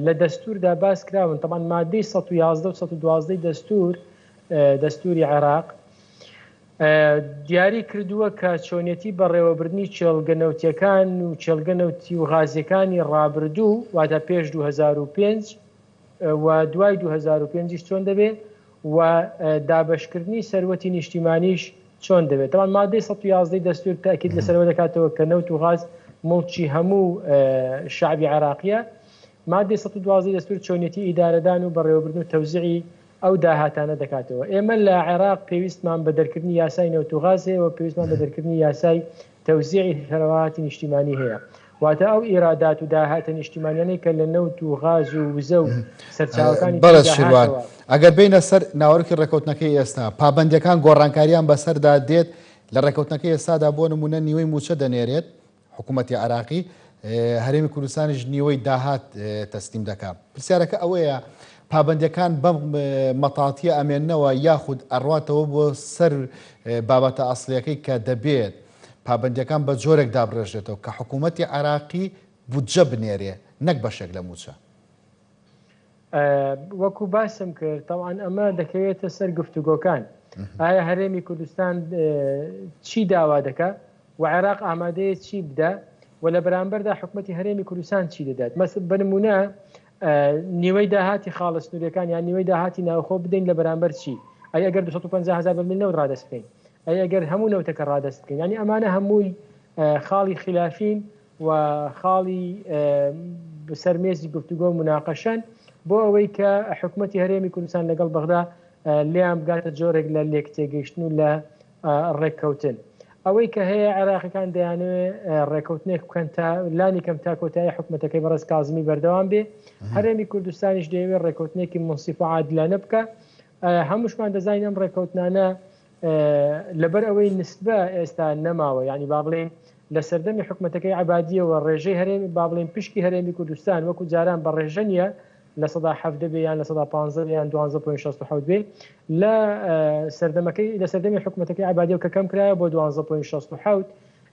لە دەستووردا باس کراون، تەبعەن مادەی 111 و 112 دەستوور، دەستووری عێراق، دیاری کردووە کە چۆنیەتی بەڕێوەبردنی کێڵگە نەوتیەکان و کێڵگە نەوتی و غازیەکانی ڕابردوو واتە پێش 2005 و دوای 2005 یش چۆن دەبێ و دابەشکردنی سەروەتی نیشتیمانیش چۆن دەبێت. تەبعەن مادەی 111 ی دەستور تەئکید لەسەر ئەوە دەکاتەوە کە نەوت و غاز موڵکی هەموو شەعبی عێراقیە. مادەی 112 ی دەستور چۆنیەتی ئیدارەدان و بەڕێوەبردن و تەوزیعی ئەو داهاتانە دەکاتەوە. ئێمە لە عێراق پێویستمان بە دەرکردنی یاسای نەوت و غاز هەیە و پێویستمان بە دەرکردنی یاسای تەوزیعی ثەرەواتی نیشتیمانی هەیە. واتە ئەو ئیرادات و داهاتە نیشتیمانیانەی کە لە نەوت و غاز و وزە و سەرچاوەکانی تری بەڕێز شیروان، داهاتەوە. ئەگەر بێینە سەر ناوەرۆکی ڕێکەوتنەکەی ئێستا، پابەندییەکان گۆڕانکارییان بەسەردا دێت، لە ڕێکەوتنەکەی ئێستادا بۆ نموونە نیوەی مووچە دەنێرێت حکوومەتی عێراقی، هەرێمی کوردستانیش نیوەی داهات تەسلیم دەکات. پرسیارەکە ئەوەیە پابەندییەکان بەم مەتاتییە ئەمێننەوە یاخود ئەڕواتەوە بۆ سەر بابەتە ئەسڵییەکەی کە دەبێت پابەندییەکان بە جۆرێک دابڕێژرێتەوە کە حکوومەتی عێراقی بودجە بنێرێ نەک بەشێک لە مووچە؟ وەکو باسم کرد تەوان ئەمە دەکەوێتە سەر گفتوگۆکان ئایا هەرێمی کوردستان چی داوا دەکا و عێراق ئامادەیە چی بدا و لە بەرامبەردا حکوومەتی هەرێمی کوردستان چی دەدات مەس بنمونە نیوەی داهاتی خاڵە سنووریەکان یان نیوەی داهاتی ناوخۆ بدەین لە بەرامبەر چی ئەی ئەگەر 250 هزار بەرمیل نەوت ڕادەست بکەین ئەی ئەگەر هەموو نەوتەکە ڕادەست بکەین ینی ئەمانە هەمووی خاڵی خلافین و خاڵی سەر مێزی گفتوگۆ و موناقەشەن بۆ ئەوەی کە حکومەتی هەرێمی کوردستان لەگەڵ بەغدا لێیان بگاتە جۆرێک لە لێکتێگەیشتن و لە ڕێککەوتن. ئەوەی کە هەیە عێراقیەکان دەیانەوێ ڕێککەوتنێک بکەن تا لانی کەم تا کۆتایی حکومەتەکەی بەڕێز کازمی بەردەوام بێ، هەرێمی کوردستانیش دەیەوێ ڕێککەوتنێکی مونسیف و عادلانە بکا. هەمووشمان دەزانین ئەم ڕێککەوتنانە لەبەر ئەوەی نسبە ئێستا نەماوە یعنی با بڵێین لە سەردەمی حکومەتەکەی عەبادیەوە ڕێژەی هەرێمی با بڵێین پشکی هەرێمی کوردستان وەکو جاران بە ڕێژە نییە 17% بێ یان 15% بێ یان 12.67 بێ لە سەردەمەکەی لە سەردەمی حکومەتەکەی عەبادیەوە کە کەم کرایە بۆ 12.67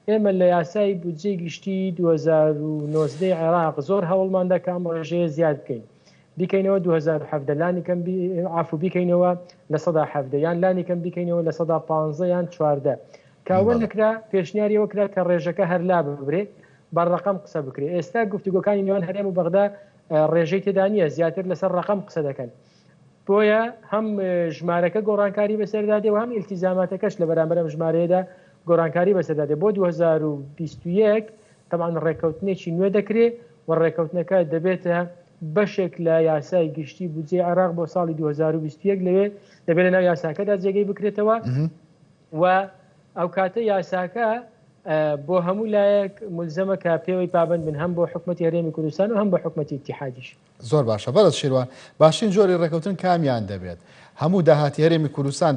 ئێمە لە یاسای بودجەی گشتی 2019 عێراق زۆر هەوڵماندا کە ئەم ڕێژەیە زیاد بکەین بیکەینەوە 2017 لانی کەم عەفو بیکەینەوە 17% یان لانی کەم بیکەینەوە 15% یان 14 کە ئەوە نەکرا پێشنیاری ئەوە کرا کە ڕێژەکە هەر لا ببرێ بە ڕەقەم قسە بکرێ ئێستا گفتوگۆکانی نێوان هەرێم و بەغدا ڕێژەی تێدا نییە زیاتر لەسەر ڕەقەم قسە دەکەن بۆیە هەم ژمارەکە گۆڕانکاری بەسەردا دێ و هەم ئیلتیزاماتەکەش لە بەرامبەر ئەم ژمارەیەدا گۆڕانکاری بەسەردا دێ بۆ 2021 تەبعەن ڕێککەوتنێکی نوێ دەکرێ و ڕێککەوتنەکە دەبێتە بەشێک لە یاسای گشتی بودجەی عێراق بۆ ساڵی 2021 لەوێ دەبێت لەناو یاساکەدا جێگەی بکرێتەوە و ئەوکاتە یاساکە بۆ هەموو لایەک مولزەمە کە پێوەی پابەند بن هەم بۆ حکومەتی هەرێمی کوردستان و هەم بۆ حکومەتی ئیتیحادیش. زۆر باشە بەڕێز شیروان باشترین جۆری ڕێکەوتن کامیان دەبێت هەموو داهاتی هەرێمی کوردستان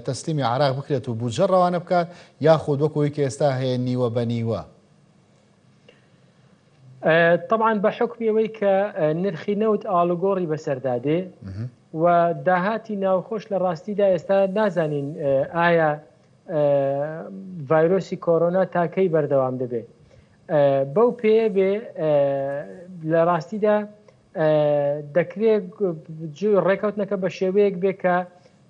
تەسلیمی عراق بکرێت و بودجە ڕەوانە بکات یاخود وەکو ئەوەی کە ئێستا هەیە نیوە بە نیوە؟ تەبعەن بە حوکمی ئەوەی کە نرخی نەوت ئاڵوگۆڕی بەسەردا دێ و داهاتی ناوخۆش لە ڕاستیدا ئێستا نازانین ئایا ڤایرۆسی کۆرۆنا تاکەی بەردەوام دەبێت بەو پێیە بێ لە ڕاستیدا دەکرێت ڕێکەوتنەکە بە شێوەیەک بێ کە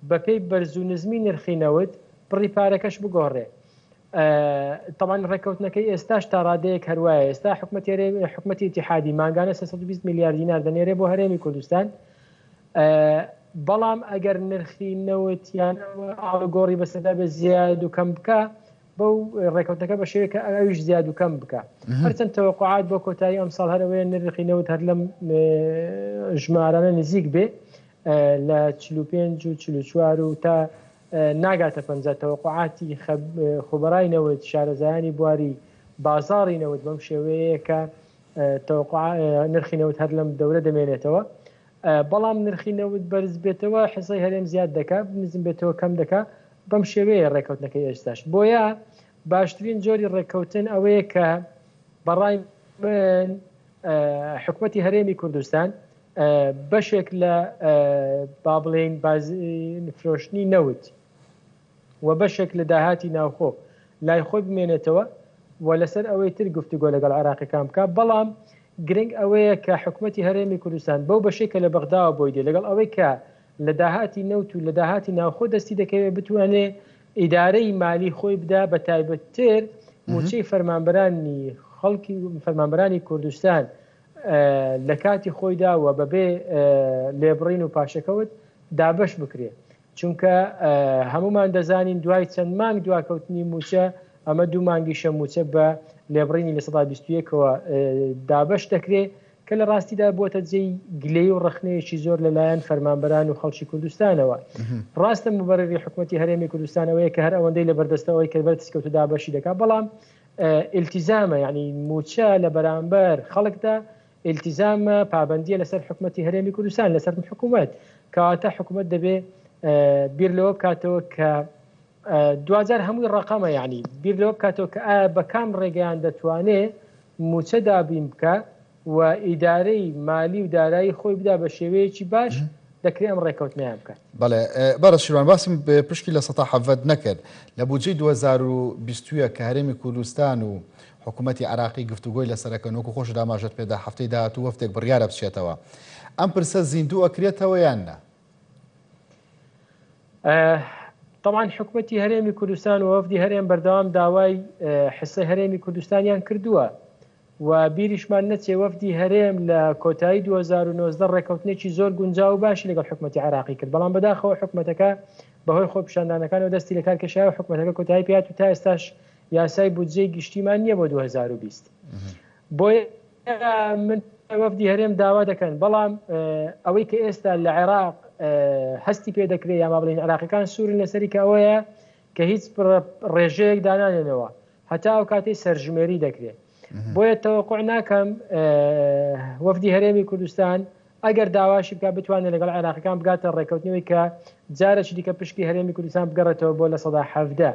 بەپێی بەرز و نزمی نرخی نەوت بڕی پارەکەش بگۆڕێ. تەبعەن ڕێککەوتنەکەی ئێستاش تا ڕادەیەک هەروایە ئێستا حکومەتی حکومەتی ئیتیحادی مانگانە 320 میلیارد دینار دەنێرێ بۆ هەرێمی کوردستان بەڵام ئەگەر نرخی نەوت یان ئاڵوگۆڕی بەسەردا بێ زیاد و کەم بکە بەو ڕێکەوتەکە بە شێوەیە کە ئەویش زیاد و کەم بکە هەرچەند تەوەقعات بۆ کۆتایی ئەم ساڵ هەرەوەیە نرخی نەوت هەر لەم ژمارانە نزیک بێ لە 45 و 44 و تا ناگاتە 50 تەوەقعاتی خبرای نەوت شارەزایانی بواری بازاڕی نەوت بەم شێوەیە کە نرخی نەوت هەر لەم دەورە دەمێنێتەوە بەڵام نرخی نەوت بەرز بێتەوە حسەی هەرێم زیاد دەکا نزم بێتەوە کەم دەکا بەم شێوەیە ڕێکەوتنەکەی ئێستاش بۆیە باشترین جۆری ڕێککەوتن ئەوەیە کە بەڕای من حکومەتی هەرێمی کوردستان بەشێک لە با بڵێین فرۆشتنی نەوت و بەشێک لە داهاتی ناوخۆ لای خۆی بمێنێتەوە و لەسەر ئەوەی تر گفتوگۆ لەگەڵ عێراقیەکان بکات، بەڵام گرنگ ئەوەیە کە حکومەتی هەرێمی کوردستان بەو بەشەی کە لە بەغداوە بۆی دێ لەگەڵ ئەوەی کە لە داهاتی نەوت و لە داهاتی ناوخۆ دەستی دەکەوێت بتوانێ ئیدارەی مالی خۆی بدا بە تایبەتتر موچەی فەرمانبەرانی خەڵکی فەرمانبەرانی کوردستان لە کاتی خۆیدا و بەبێ لێبڕین و پاشەکەوت دابەش بکرێ. چونکە هەموومان دەزانین دوای چەند مانگ دواکەوتنی مووچە، ئەمە دوو مانگیشە مووچە بە لێبڕینی 21%ەوە دابەش دەکرێت، کە لە ڕاستیدا بووەتە جێی گلەیی و ڕەخنەیەکی زۆر لەلایەن فەرمانبەران و خەڵکی کوردستانەوە. ڕاستە موبەرری حکومەتی هەرێمی کوردستان ئەوەیە کە هەر ئەوەندەی لەبەردەستە ئەوەی کە بەر دەستکەوتوو دابەشی دەکات، بەڵام ئیلتیزامە یانی مووچە لە بەرامبەر خەڵکدا ئیلتیزامە، پابەندییە لەسەر حکومەتی هەرێمی کوردستان، لەسەر حکومەت، کەواتە حکومەت دەبێ بیر لەوە بکاتەوە کە دواجار هەمووی ڕەقەمە یعنی بیر لەوە بکاتەوە کە ئایا بە کام ڕێگەیان دەتوانێ مووچە دابین بکە و ئیدارەی مالی و دارایی خۆی بدا بە شێوەیەکی باش دەکرێت ئەم ڕێکەوتنیان بکات. بەڵێ بەڕێز شیروان باسم پشکی 17% نەکرد لە بودجەی 2021 کە هەرێمی کوردستان و حکومەتی عێراقی گفتوگۆی لەسەر ئەکەن، وەکو خۆشت ئاماژەت پێدا هەفتەی داهاتوو وەفدێک بڕیارە بچێتەوە. ئەم پرسە زیندوو ئەکرێتەوە یان نا؟ تەبعەن حکومەتی هەرێمی کوردستان و وەفدی هەرێم بەردەوام داوای حسەی هەرێمی کوردستانیان کردووە و بیریشمان نەچێ وەفدی هەرێم لە کۆتایی 2019 ڕێکەوتنێکی زۆر گونجاو و باشی لەگەڵ حکومەتی عێراقی کرد بەڵام بەداخەوە حکومەتەکە بەهۆی خۆپیشاندانەکانەوە دەستی لەکار کێشایەوە حکومەتەکە کۆتایی پێهات و تا ئێستاش یاسای بودجەی گشتیمان نییە بۆ 2020 بۆیە من وەفدی هەرێم داوا دەکەن بەڵام ئەوەی کە ئێستا لە عێراق هەستی پێ دەکرێت یا ما بڵێن عێراقیەکان سوورن لەسەری کە ئەوەیە کە هیچ ڕێژەیەک دانانێنەوە هەتا ئەو کاتەی سەرژمێری دەکرێت بۆیە تەوەقع ناکەم وەفدی هەرێمی کوردستان ئەگەر داواشی بکات بتوانێت لەگەڵ عێراقیەکان بگاتە ڕێککەوتنەوەی کە جارێکی دیکە پشکی هەرێمی کوردستان بگەڕێتەوە بۆ 17%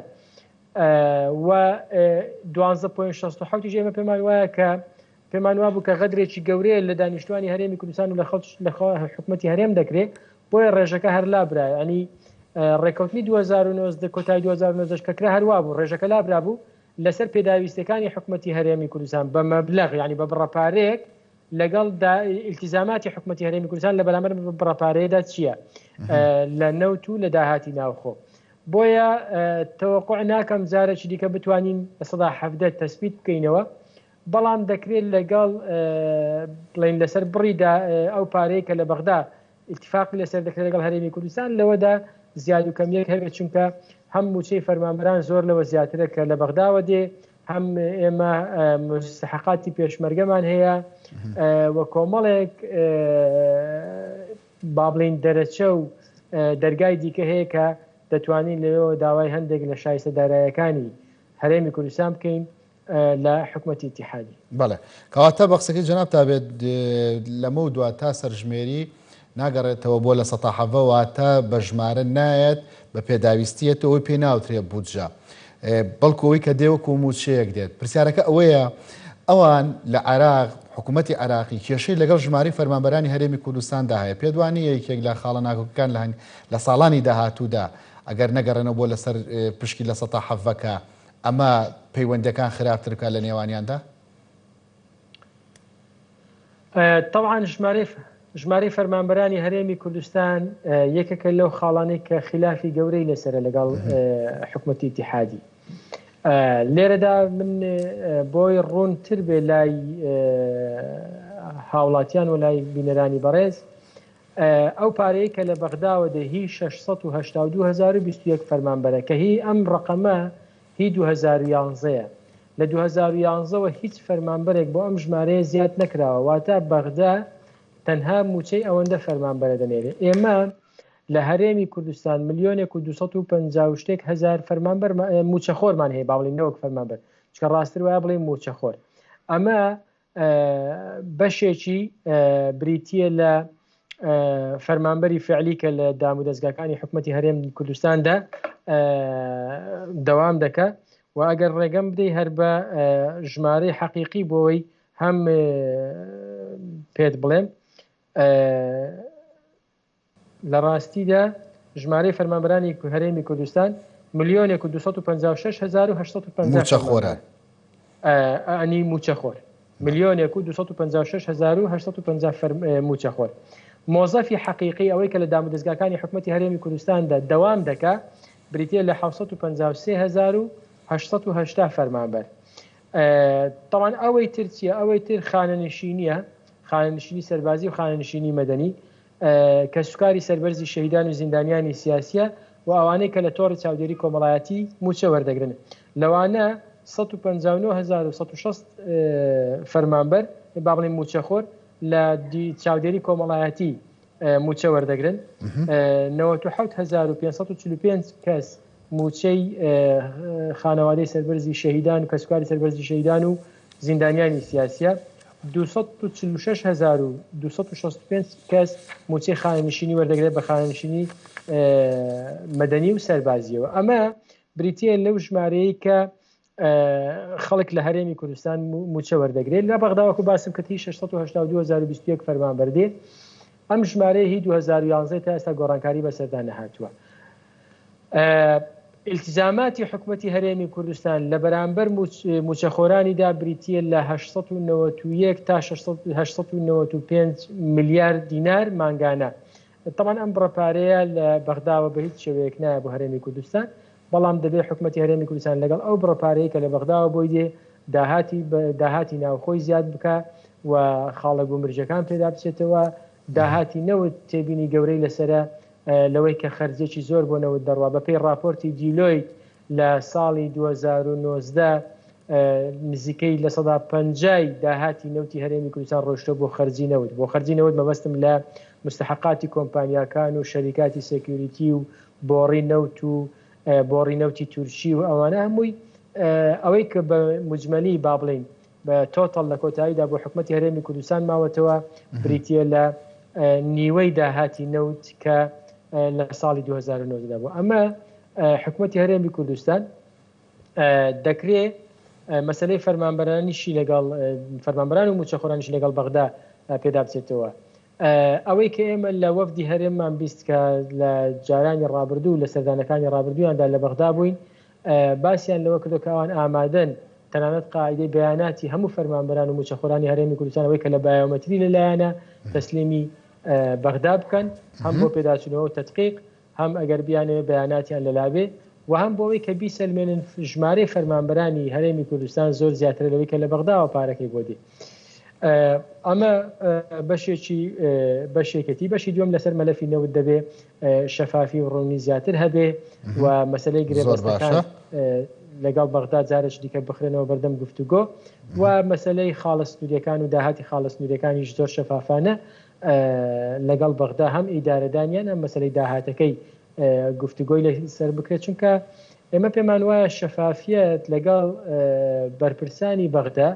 و دوانزە پۆینت 67 یش ئێمە پێمان وایە کە پێمان وابوو کە غەدرێکی گەورەیە لە دانیشتوانی هەرێمی کوردستان و لە خەڵک لە حکوومەتی هەرێم دەکرێت بۆیە ڕێژەکە هەر لابرا ینی ڕێککەوتنی 2009 کۆتای 2009 کە کرا هەروا بوو ڕێژەکە لابرا بوو لەسەر پێداویستەکانی حکوومەتی هەرێمی کوردستان بە مەبلەغ ینی بە بڕەپارێک لەگەڵ ئیلتیزاماتی حکوومەتی هەرێمی کوردستان لە بەرامبەر بڕەپارەیەدا چییە لە نەوت و لە داهاتی ناوخۆ بۆیە تەوەقوع ناکەم جارێکی دیکە بتوانین 17% تەسبیت بکەینەوە بەڵام دەکرێت لەگەڵ بڵین لەسەر بڕی ئەو پارەیە کە لە بەغدا ئیتفاقی لەسەر دەکرێت لەگەڵ هەرێمی کوردستان لەوەدا زیاد و کەمیەک هەبێت چونکە هەم موچەی فەرمانبەران زۆر لەوە زیاترە کە لە بەغداوە دێ هەم ئێمە مستحقاتی پێشمەرگەمان هەیە و کۆمەڵێک با بڵێین دەرەچە و دەرگای دیکە هەیە کە دەتوانین لەوێوە داوای هەندێک لە شایستە دارایەکانی هەرێمی کوردستان بکەین لە حکومەتی ئیتیحادی. بەڵێ. کەواتە بە قسەکەی جەنابتا بێت لەمەو دوا تا سەرژمێری ناگەڕێتەوە بۆ 17% واتە بە ژمارە نایەت بە پێداویستیەت ئەوەی پێی ناوترێ بودجە بەڵکو ئەوەی کە دێ وەکو مووچەیەک دێت. پرسیارەکە ئەوەیە ئەوان لە عێراق حکوومەتی عێراقی کێشەی لەگەڵ ژمارەی فەرمانبەرانی هەرێمی کوردستاندا هەیە، پێت وا نییە یەکێک لە خاڵە ناکۆکەکان لە لە ساڵانی داهاتوودا ئەگەر نەگەڕێنەوە بۆ لەسەر پشکی 17% کە ئەمە پەیوەندییەکان خراپتر بکات لە نێوانیاندا؟ تەبعەن ژمارەی ژمارەی فەرمانبەرانی هەرێمی کوردستان یەکێکە لەو خاڵانەی کە خلافی گەورەی لەسرە لەگەڵ حکوومەتی ئیتیحادی. لێرەدا من بۆی ڕوونتر بێ لای هاوڵاتیان و لای بینەرانی بەڕێز ئەو پارەیە کە لە بەغداوە دێ هی 682,021 فەرمانبەرە کە هی ئەم ڕقەمە هی 2011 لە 2011ەوە هیچ فەرمانبەرێک بۆ ئەم ژمارەیە زیاد نەکراوە واتە بەغدا تەنها موچەی ئەوەندە فەرمانبەرە دەنێرێ ئێمە لە هەرێمی کوردستان ملیۆنێک و 250 و شتێک هەزار فەرمانبەر موچەخۆرمان هەیە با بڵێین نەوەک فەرمانبەر چکە ڕاستتر وایە بڵێین موچەخۆر ئەمە بەشێکی بریتە لە فەرمانبەری فعلی کە لە دام و دەستگاکانی حکوومەتتی هەرێم کوردستاندا دەوام دەکە و ئەگەر ڕێگەم بدەی هەر بە ژمارەی حەقیقی بۆی هەم پێت بڵێم لە ڕاستیدا ژمارەی فەرمانبەرانی هەرێمی کوردستان ملیۆنێک و 256850 مووچەخۆران. ئەنی مووچەخۆر ملیۆنێک و 256850 مووچەخۆر. مۆزەفی حەقیقی ئەوەی کە لە دامودەزگاکانی حکومەتی هەرێمی کوردستاندا دەوام دەکا بریتییە لە 753880 فەرمانبەر. تەوان ئەوەی تر چییە؟ ئەوەی تر خانەنشینییە، خانەنشینی سەربازی و خانەنشینی مەدەنی. کەسوکاری سەربەرزی شەهیدان و زیندانیانی سیاسییە و ئەوانەی کە لە تۆڕی چاودێری کۆمەڵایەتی مووچە وەردەگرن، لەوانە 159,160 فەرمانبەر، با بڵێین مووچەخۆر، لە چاودێری کۆمەڵایەتی مووچە وەردەگرن، 97,545 کەس مووچەی خانەوادەی سەربەرزی شەهیدان و کەسوکاری سەربەرزی شەهیدان و زیندانیانی سیاسیە، 246265 کەس مووچەی خانەنشینی وەردەگرێت بە خانەنشینی مەدەنی و سەربازیەوە. ئەمە بریتییە لەو ژمارەیەی کە خەڵک لە هەرێمی کوردستان مووچە وەردەگرێت. لە بەغدا وەکو باسم کرد هی 682021 فەرمانبەر دێ. ئەم ژمارەیە هی 2011 تا ئێستا گۆڕانکاری بەسەردا نەهاتووە. ئیلتیزاماتی حکومەتی هەرێمی کوردستان لە بەرامبەر مووچەخۆرانیدا بریتییە لە 891 تا 895 ملیار دینار مانگانە. تەبعەن ئەم بڕە پارەیە لە بەغداوە بە هیچ شێوەیەک نایە بۆ هەرێمی کوردستان، بەڵام دەبێت حکومەتی هەرێمی کوردستان لەگەڵ ئەو بڕە پارەیە کە لە بەغداوە بۆی دێ داهاتی داهاتی ناوخۆی زیاد بکا و خاڵە گومرگیەکان پێدا بچێتەوە، داهاتی نەوت تێبینی گەورەی لەسەرە لەوەی کە خەرجیەکی زۆر بۆ نەوت دەڕوا، بەپێی ڕاپۆرتی دیلۆیت لە ساڵی 2019 نزیکەی 50% ی داهاتی نەوتی هەرێمی کوردستان ڕۆیشتووە بۆ خەرجی نەوت، بۆ خەرجی نەوت مەبەستم لە مستحەقاتی کۆمپانیاکان و شەریکاتی security و بۆڕی نەوت و بۆڕی نەوتی تورکی و ئەوانە هەمووی ئەوەی کە بە موجمەلی با بڵێین بە total لە کۆتاییدا بۆ حکومەتی هەرێمی کوردستان ماوەتەوە بریتییە لە نیوەی داهاتی نەوت کە لە ساڵی 2009 دا بوو. ئەمە حکومەتی هەرێمی کوردستان دەکرێ مەسەلەی فەرمانبەرانیشی لەگەڵ فەرمانبەران و مووچەخۆرانیشی لەگەڵ بەغدا پێدا بچێتەوە. ئەوەی کە ئێمە لە وەفدی هەرێممان بیست کە لە جارانی ڕابردوو لە سەردانەکانی ڕابردوویاندا لە بەغدا بووین باسیان لەوە کردو کە ئەوان ئامادەن تەنانەت قاعدەی بەیاناتی هەموو فەرمانبەران و مووچەخۆرانی هەرێمی کوردستان ئەوەی کە لە بایۆمەتری لەلایەنە تەسلیمی بەغدا بکەن هەم بۆ پێداچوونەوە و تەدقیق هەم ئەگەر بیانەوێ بەیاناتیان لەلابێ و هەم بۆ ئەوەی کە بیسەلمێنن ژمارەی فەرمانبەرانی هەرێمی کوردستان زۆر زیاترە لەوەی کە لە بەغداوە پارەکەی بۆ دێ. ئەمە بەشێکی بەشێکەتی بەشی دووەم لەسەر مەلەفی نەوت دەبێ شەفافی و ڕوونی زیاتر هەبێ و مەسلەی گرێبەستەکان لەگەڵ بەغدا جارێکی دیکە بخرێنەوە بەردەم گفتوگۆ و مەسلەی خاڵە سنووریەکان و داهاتی خاڵە سنووریەکانیش زۆر شەفافانە لەگەڵ بەغدا هەم ئیدارەدانیان هەم مەسەلەی داهاتەکەی گفتوگۆی لەسەر بکرێت چونکە ئێمە پێمان وایە شەفافیەت لەگەڵ بەرپرسانی بەغدا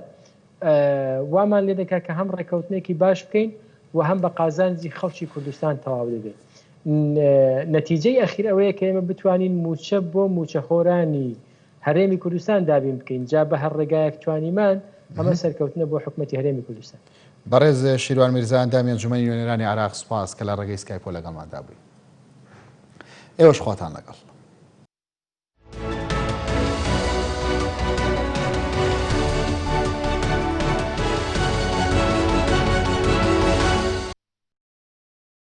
وامان لێ دەکات کە هەم ڕێککەوتنێکی باش بکەین و هەم بە قازانجی خەڵکی کوردستان تەواو دەبێت. نەتیجەی ئەخیر ئەوەیە کە ئێمە بتوانین مووچە بۆ مووچەخۆرانی هەرێمی کوردستان دابین بکەین جا بە هەر ڕێگایەک توانیمان. ئەمە سەرکەوتنە بۆ حکومەتی هەرێمی کوردستان. بەڕێز شیروان میرزا ئەندامی ئەنجومەنی نوێنەرانی عێراق سوپاس کە لە ڕێگەی سکایپەوە لەگەڵماندا بووی. ئێوەش خواتان لەگەڵ.